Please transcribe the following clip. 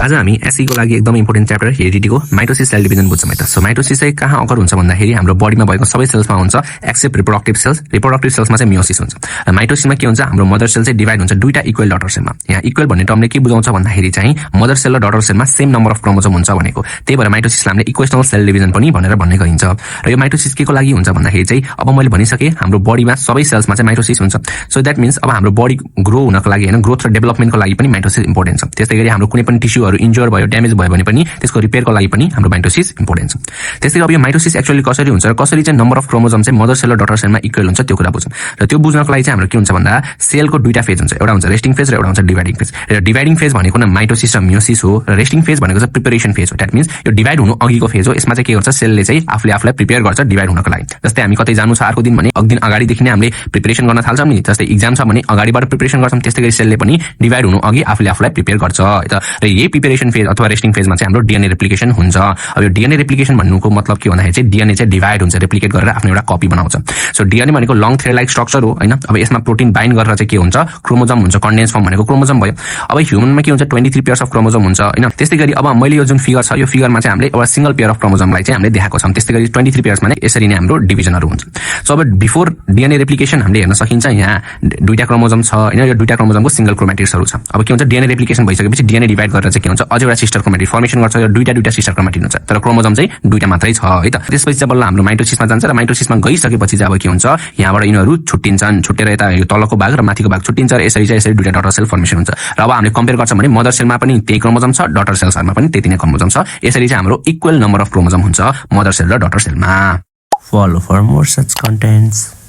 आज हामी एसई को लागि एकदम इम्पोर्टेन्ट च्याप्टर हेरिडिटीको माइटोसिस सेल डिभिजन बुझ्छौँ है त। सो माइटोसिस चाहिँ कहाँ अकर हुन्छ भन्दाखेरि हाम्रो बडीमा भएको सबै सेल्समा हुन्छ एक्सेप्ट रिप्रोडक्टिभ सेल्समा चाहिँ मियोसिस हुन्छ। माइटोसिसमा के हुन्छ हाम्रो मदर सेल चाहिँ डिभाइड हुन्छ दुईटा इक्वल डटर सेलमा। यहाँ इक्वल भन्ने टर्मले के बुझाउँछ भन्दाखेरि चाहिँ मदर सेल र डटर सेलमा सेम नम्बर अफ क्रोमोजोम हुन्छ भनेको। त्यही भएर माइटोसिसलाई हामीले इक्वेशनल सेल डिभिजन पनि भनेर भन्ने गरिन्छ। र यो माइटोसिस के को लागि हुन्छ भन्दाखेरि चाहिँ अब मैले भनिसके हाम्रो बडीमा सबै सेल्समा चाहिँ माइटोसिस हुन्छ। सो द्याट मिन्स अब हाम्रो बडी ग्रो हुनको लागि हैन ग्रोथ र डेभलपमेन्टको लागि पनि माइटोसिस इम्पोर्टेन्ट छ। त्यस्तै गरी हाम्रो कुनै पनि टिस्युहरु इन्जर भयो ड्यामेज भयो भने पनि त्यसको रिपेयरको लागि पनि हाम्रो माइटोसिस इम्पोर्टेन्ट छ। त्यस्तै अब यो माइटोसिस एक्चुअली कसरी हुन्छ र कसरी चाहिँ नम्बर अफ क्रोमोजोम चाहिँ मदर सेल र डटर सेलमा इक्वल हुन्छ त्यो कुरा बुझौँ। र त्यो बुझ्नको लागि चाहिँ हाम्रो के हुन्छ भन्दा सेलको दुईटा फेज हुन्छ, एउटा हुन्छ रेस्टिङ फेज र एउटा हुन्छ डिभाइडिङ फेज। र डिभाइडिङ फेज भनेको न माइटोसिस र मियोसिस हो र रेस्टिङ फेज भनेको चाहिँ प्रिपरेसन फेज हो। द्याट मिन्स यो डिभाइड हुनु अघिको फेज हो। यसमा चाहिँ के गर्छ सेलले चाहिँ आफूलाई प्रिपेयर गर्छ डिभाइड हुनको लागि। जस्तै हामी कतै जानु छ अर्को दिन भने एक दिन अगाडिदेखि नै हामीले प्रिपरेसन गर्न थाल्छौँ नि। जस्तै एक्जाम छ भने अगाडिबाट प्रिपरेसन गर्छौँ। त्यस्तै गरी सेलले पनि डिभाइड हुनु अघि आफूलाई प्रिपेयर गर्छ है त। र यही प्रिपरेसन फेज अथवा रेस्टिङ फेजमा चाहिँ हाम्रो डीएनए रेप्लिकेसन हुन्छ। अब यो डीएनए रेप्लिकेसन भन्नुको मतलब के भन्दाखेरि चाहिँ डीएनए चाहिँ डिभाइड हुन्छ, रेप्लिकेट गरेर आफ्नो एउटा कपी बनाउँछ। सो डीएनए भनेको लङ थ्रेड लाइक स्ट्रक्चर हो हैन। अब यसमा प्रोटिन बाइन्ड गरेर चाहिँ के हुन्छ क्रोमोजोम हुन्छ, कन्डेन्स फर्म भनेको क्रोमोजोम भयो। अब ह्युमनमा के हुन्छ 23 पेयर्स अफ क्रोमोजोम हुन्छ हैन। त्यस्तै गरी अब मैले यो जुन फिगर छ यो फिगरमा चाहिँ हामीले एउटा सिंगल पेयर अफ क्रोमोजोमलाई चाहिँ हामीले देखाएको छौं। त्यस्तै गरी 23 पेयर्स माने यसरी नै हाम्रो डिभिजनहरु हुन्छ। सो अब बिफोर डीएनए रेप्लिकेसन हामीले हेर्न सकिन्छ यहाँ दुईटा क्रोमोजोम छ हैन। यो दुईटा क्रोमोजोमको सिंगल क्रोमेटिड्सहरु छ। अब के हुन्छ डीएनए रेप्लिकेसन भइसकेपछि डीएनए डिभाइड गरेर चाहिँ के हुन्छ अझै एउटा सिस्टर क्रोमेटिड फर्मेसन गर्छ। यो दुईटा सिस्टर क्रोमेटिड हुन्छ तर क्रोमोजोम चाहिँ दुईटा मात्रै छ है त। त्यसपछि चाहिँ बल्ल हाम्रो माइटोसिसमा जान्छ र माइटोसिसमा गइसकेपछि चाहिँ अब के हुन्छ यहाँबाट यिनीहरु छुट्टिन्छन्, छुटेर यता यो तलको भाग र माथिको भाग छुट्टिन्छ र यसरी दुईटा डटर सेल फर्मेसन हुन्छ। र अब हामीले कम्पेयर गर्छौं भने मदर सेलमा पनि त्यही क्रोमोजोम छ, डटर सेल्सहरुमा पनि त्यति नै क्रोमोजोम छ। यसरी चाहिँ हाम्रो इक्वल नम्बर अफ क्रोमोजोम हुन्छ मदर सेल र डटर सेलमा। Follow for more such contents.